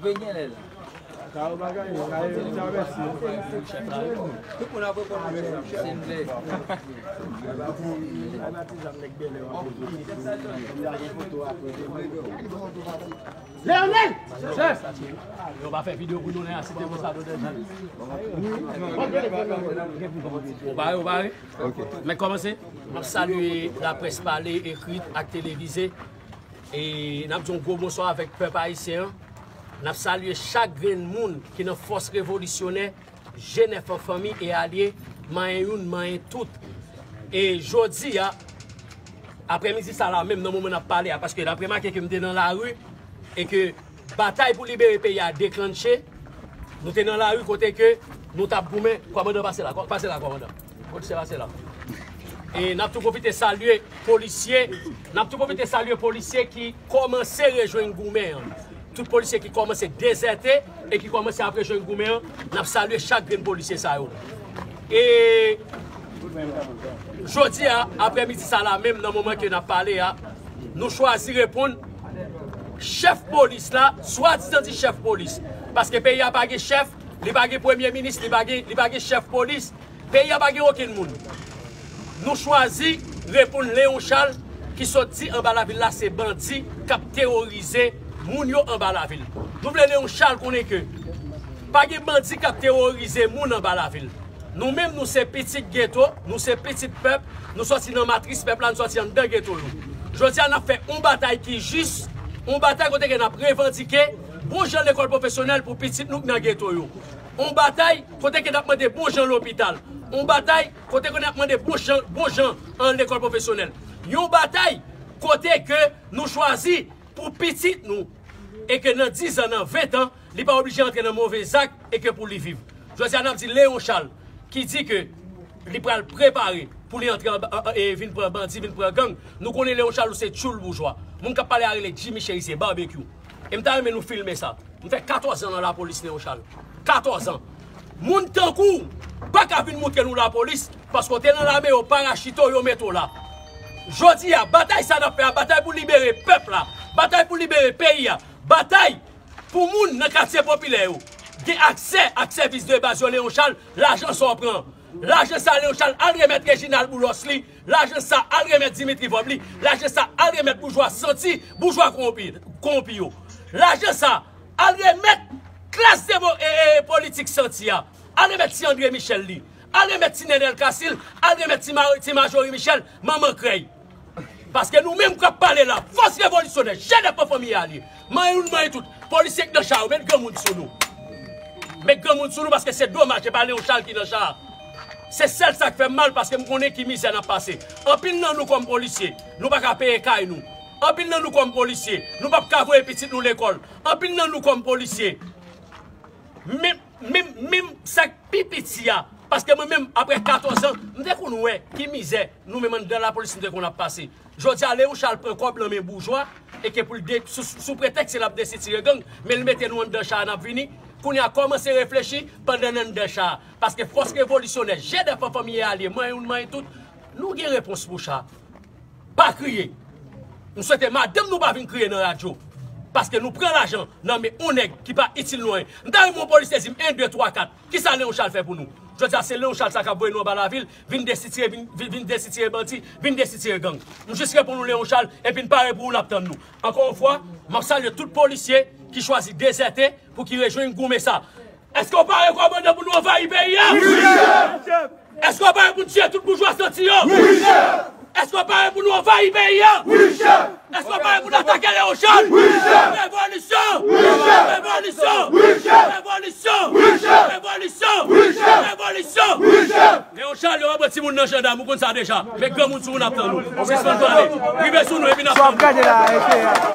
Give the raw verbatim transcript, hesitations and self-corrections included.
Gen lè la. Tout moun ap reponn mwen, se vle. Leonel! Yo pa fè videyo pou nou, lè a, se te konsa, nou te. Ou pare, ou pare? Ok. Mwen kòmanse. M ap salye laprès pale, ekri ak televize. E n ap di yon gwo bonswa avèk pèp ayisyen an. N ap salye chak grenn moun ki nan fòs revolisyonè, G nèf an, fanmi e alye, manyen youn, manyen tout. E jodi a, aprèmidi sa la menm, nan moman n ap pale a, paske n ap remake ke m te nan lari e ke batay pou libere peyi a deklanche, nou te nan lari kote ke nou t ap goumen. Kòmandan, pase la, kò-, pase la, kòmandan. Polisye, pase la. E n ap tou pwofite salye polisye, n ap tou pwofite salye polisye ki kòmanse rejwenn goumen an. Tout polisye ki kòmanse dezète e ki kòmanse ap rejwenn goumen an, n ap salye chak grenn polisye sa yo. E jodi a, aprèmidi sa la menm, nan moman ke n ap pale a, nou chwazi reponn chèf polis la, swadizan di chèf polis. Paske peyi a pa gen chèf, li pa gen premye minis, li pa gen, li pa gen chèf polis, peyi a pa gen okenn moun. Nou chwazi reponn Léon Charles ki sot di anba lavil la se bandi k ap teworize moun yo anba lavil. Nou vle Léon Charles konnen ke pa gen bandi k ap teworize moun anba lavil. Nou menm, nou se pitit geto, nou se pitit pèp, nou sòti nan matris pèp la, nou sòti anndan geto yo. Jodi a, n ap fè yon batay ki jis, yon batay kote ke n ap revandike bon jan lekòl pwofesyonèl pou pitit nou k nan geto yo. Yon batay kote ke n ap mande bon jan lopital. Yon batay kote ke n ap mande bon jan, bon jan an lekòl pwofesyonèl. Yon batay kote ke nou chwazi pou pitit nou e ke nan diz an, nan ven an, li pa oblije antre nan move zak e ke pou li viv. Jodi a, n ap di Léon Charles ki di ke li pral prepare pou li antre an, an, an, e vin pran bandi, vin pran gang. Nou konnen Léon Charles ou se tchoul boujwa. Moun k ap pale a rele Jimmy Chérizier, Barbecue. E m ta renmen nou filme sa. M fè katòz an nan lapolis, Léon Charles. Katòz an. Moun tankou w pa ka vin moutre nou lapolis, paske w te nan lame, yo parachite w, yo mete w la. Jodi a, batay sa n ap fè a, batay pou libere pèp la, batay pou libere peyi a, batay pou moun nan katye popilè yo gen aksè ak sèvis de baz yo, Léon Charles, lajan sa w pran. Lajan sa, Léon Charles, al remèt Reginald Boulos li. Lajan sa, al remèt Dimitri Vorbe li. Lajan sa, al remèt boujwa santi, boujwa kowonpi, kowonpi yo. Lajan sa, al remèt klas demo-, e, e, politik santi a. Al remèt ti André Michel li. Al remèt ti Nenel Casil. Al remèt ti Ma-, ti Marjorie Michel, manman krèy. Paske nou menm k ap pale la, fòs revolisyonè, G nèf an, fanmi e alye, manyen youn, manyen tout, polisye k nan cha yo, met granmoun sou nou. Met granmoun sou nou, paske se domaj, se pa Léon Charles ki nan cha a. Se sèl sa k fè m mal, paske m konnen ki mizè n ap pase. Anpil nan nou kòm polisye, nou pa ka peye kay nou. Anpil nan nou kòm polisye, nou p ap ka voye pitit nou lekòl. Anpil nan nou kòm polisye, menm, menm, menm sa k pi piti a, paske mwen menm, apre katòz an, m te konn wè ki mizè nou menm anndan lapolis nou te konn ap pase. Jodi a, Léon Charles pran kòb nan men boujwa, e ke pou l de-, sou, sou pretèks se l ap desitire gang, men l mete nou anndan cha a, n ap vini. Kounye a, kòmanse reflechi pandan n anndan cha a. Paske fòs revolisyonè, G nèf an, fanmi e alye, manyen youn, manyen tout, nou gen repons pou cha. Pa kriye. M swete madanm nou pa vin kriye nan radyo. Paske nou pran lajan nan men yon nèg ki pa itil nou anyen. M ta renmen yon polisye di m en, de, twa, kat. Kisa Léon Charles fè pou nou? Jodi a, se Léon Charles sa k ap voye nou anba lavil, vin desitire, vin, vin, vin desitire bandi, vin desitire gang. M jis reponn nou Léon Charles, epi n pare pou ou, n ap tann nou. Ankò yon fwa, m ap salye tout polisye ki chwazi dezète pou ki rejwenn goumen sa. Èske w pare, kòmandan, pou nou anvayi peyi a? Wi, chèf! Èske w pare pou n tiye tout boujwa santi yo? Wi, chèf! Èske w pare pou nou anvayi peyi a? Wi, chèf! Èske w pare pou n atake Léon Charles? Wi, chèf! Revolisyon! Wi, chèf! Revolisyon! Wi, chèf! Revolisyon! Wi, chèf! Revolisyon! Wi, chèf! Revolisyon! Wi, chèf! Léon Charles, yo antre timoun nan jandam, ou konn sa deja. Met granmoun sou ou, n ap tann ou. Sispann pale. Rive sou nou, epi n ap tann ou.